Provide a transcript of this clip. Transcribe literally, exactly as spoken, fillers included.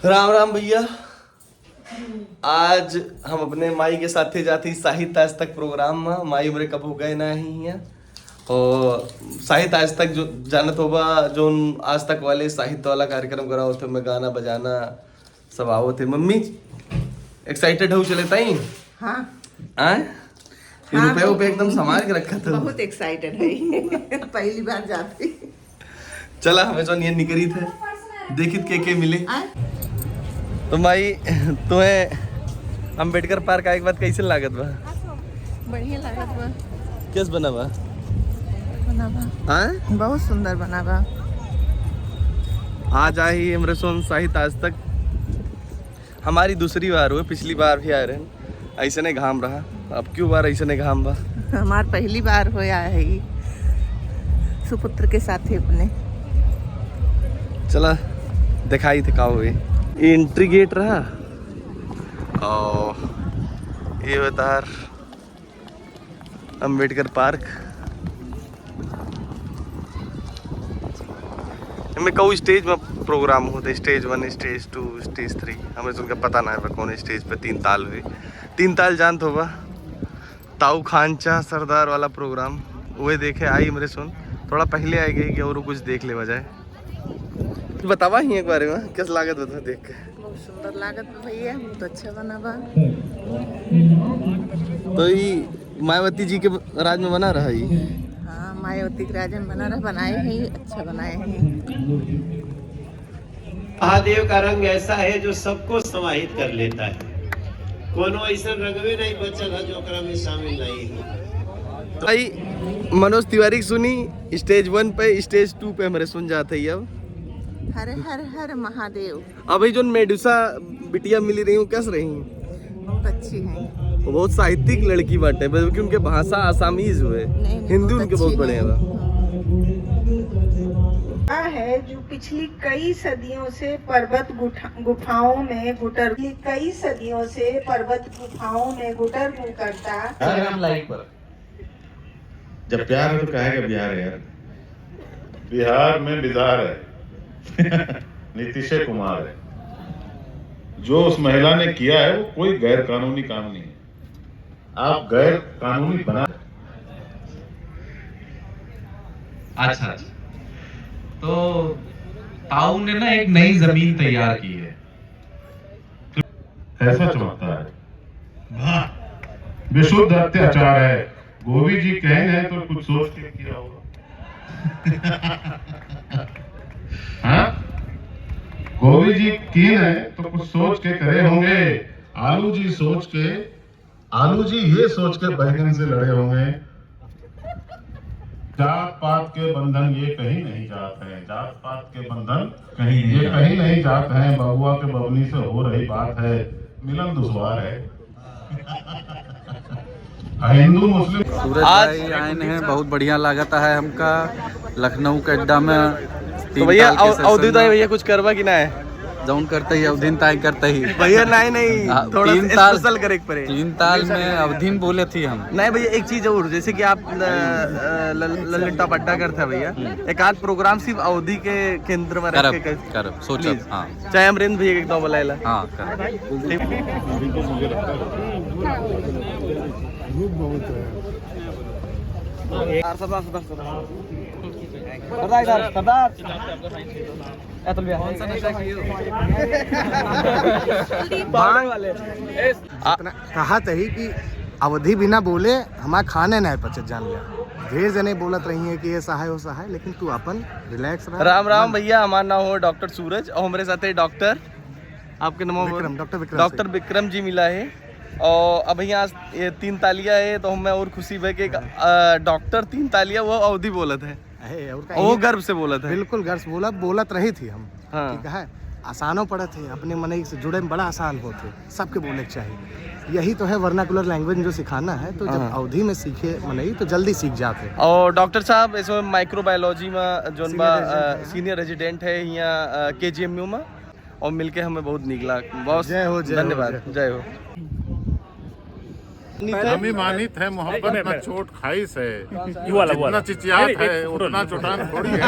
राम राम भइया। आज हम अपने माई के साथे जात ही साहित्य आज तक प्रोग्राम में। माई हमरे कबहूँ गए नाहीं हैं। और साहित्य आज तक जो जानत होबा, जोन आज तक वाले साहित्य वाला कार्यक्रम करा होत है, ओमे गाना बजाना सब आवत है। मम्मी, excited हो चले ताई? हाँ। आए? ये हाँ, रुपया बहुत, उपया एकदम संभाल के रखा था। बहुत excited है। पहली बार जाती। चला, हमें तो नियन निकरी थे, देखित के के मिले। आए? तो माई, तुम्हें अम्बेडकर पार्क आए के बाद कैसे लागत बा? बढ़िया लागत बा। कैस बना बा? बना बा। हाँ? बहुत सुंदर बना बा। आज आई हमरे सोन साहित्य आज तक। हमारी दूसरी बार हुए, पिछली बार भी आए रहन, ऐसने घाम रहा, अब क्यों बार ऐसने घाम बा? हमार पहली बार होया है ई सुपुत्र के साथे अपने। चला, दिखाई थे का हुए। ये entry gate रहा, और ये हुए तार अम्बेडकर पार्क। एमे कऊ stage में प्रोग्राम होते, stage one, stage two, stage three, हमें तो उनका पता ना है कौन stage पे तीन ताल हुए। तीन ताल जानत होबा, ताऊ खांचा सरदार वाला प्रोग्राम, वही देखे आई हमरे सुन। थोड़ा पहले आई गई कि और कुछ देख लेवा जाए। बतावा ही एक बारे में, कैसा लागत बता देख के? बहुत सुंदर लागत बा भैया, बहुत अच्छा बना बा। तो ई मायावती जी के राज में बना रहा ई? हाँ, मायावती के राज में बना रहा, बनाए हैं, अच्छा बनाए हैं। महादेव का रंग ऐसा है जो सबको समाहित कर लेता है। कोनो ऐसा रंगवे नहीं बचल है जो ओकरा में शामिल नहीं है। भाई मनोज तिवारी की सुनी stage one पे, stage two पे हमरे सुन जाते ही अब। हर हर हर महादेव। अभी जो मेडुसा बिटिया मिली रही हूँ, कैस रही? बहुत अच्छी है। वो बहुत साहित्यिक लड़की बाटे, बल्कि उनके भाषा आसामीज हुए, नहीं, नहीं, हिंदी बहुत उनके बहुत अच्छी बढ़िया है। बा। हम्म। है जो पिछली कई सदियों से पर्वत गुठा-, गुफाओं में गुटर, कई सदियों से पर्वत गुफाओं में गुटर गुटरता। अगर हम लाइव पर जब प्यार है तो काहे का बिहार है यार? बिहार में बिदार है। नीतीश कुमार है। जो उस महिला ने किया है, वो कोई गैर कानूनी काम नहीं है। आप गैर कानूनी बना अच्छा, अच्छा। तो ताऊ ने ना एक नई जमीन तैयार की है। ऐसा चमकता है। वाह। विशुद्ध अत्याचार है। गोभी जी कहें हैं तो कुछ सोच के किया होगा। हाँ? गोभी जी कीन है तो कुछ सोच के करे होंगे। आलू जी सोच के, आलू जी ये सोच के बैंगन से लड़े होंगे। जात पात के बंधन ये कहीं नहीं जात है, जात पात के बंधन कहीं नहीं ये जात। कहीं नहीं जात है। बबुआ के बबनी से हो रही बात है, मिलन दुश्वार है। हिंदू मुस्लिम सूरज आज भाई आए हैं, बहुत बढ़िया लागत है हमका लखनऊ के अड्डा में। तो तीन भैया, ताल के अव-, session अवधूत में। भैया कुछ करबा कि ना है? जौन करते ही अवधीन ताई करते ही। भैया, नहीं, नहीं, हाँ, थोड़ा तीन ताल, special करे के पड़े। तीन ताल में अवधीन बोले थी हम। नहीं भैया, एक चीज और, जैसे कि आप ल-, अ, ल-, ललित टॉप अड्डा करते हैं भैया, हम्म। एक आध प्रोग्राम सिर्फ अवधी के केंद्र में रख करब, के कर-, करब, सोचब, please। हाँ। चाहे अमरेंद्र भैया के एक दो बुलाए ला। हाँ, करब। ठीक। सरदार, सरदार, सरदार। सरदार, इधर, सरदार। अतुल भैया। कौन सा नशा किए हो? भांग वाले। इतना कहा तही कि अवधी बिना बोले हमार खाने नहीं पचत, जान लिया। ढेर जने बोलत रही हैं कि ये सहाय, वो सहाय, लेकिन तू अपन relax रह। राम राम मन भैया, हमार नाम हो डॉक्टर सूरज और हमरे साथे डॉक्टर, आपके नाम हो? विक्रम, डॉक्टर विक्रम डॉक्टर सिंह। विक्रम जी मिला है। और अब यहाँ ये तीन तालिया है, तो हमें और खुशी बा कि एक, हाँ। अ, डॉक्टर तीन तालिया वो अवधी बोलत है। अहे, और का और वो ये गर्व से बोलत है। बिल्कुल गर्व से बोलत, बोलत रही थी हम। हाँ। ठीक है, आसानो पड़त है, अपने मनई से जुड़े में बड़ा आसान होत है, सबके बोले के चाहिए। यही तो है vernacular language जो सिखाना है, तो जब हाँ। अवधी में सीखे मनई तो जल्दी सीख जाते हैं। और डॉक्टर साहब इसमें microbiology में जोन senior बा, resident अ, है। Senior resident है यहाँ, अ, K G M U में, और मिलके हमें बहुत नीक लाग, बहुत जय हो, जय हो, धन्यवाद, जय हो। जय हो। हम ही मानित है मोहब्बत ना चोट खाई से। ये वाला, वो वाला। जितना चिचियात है, उतना चोटान थोड़ी है।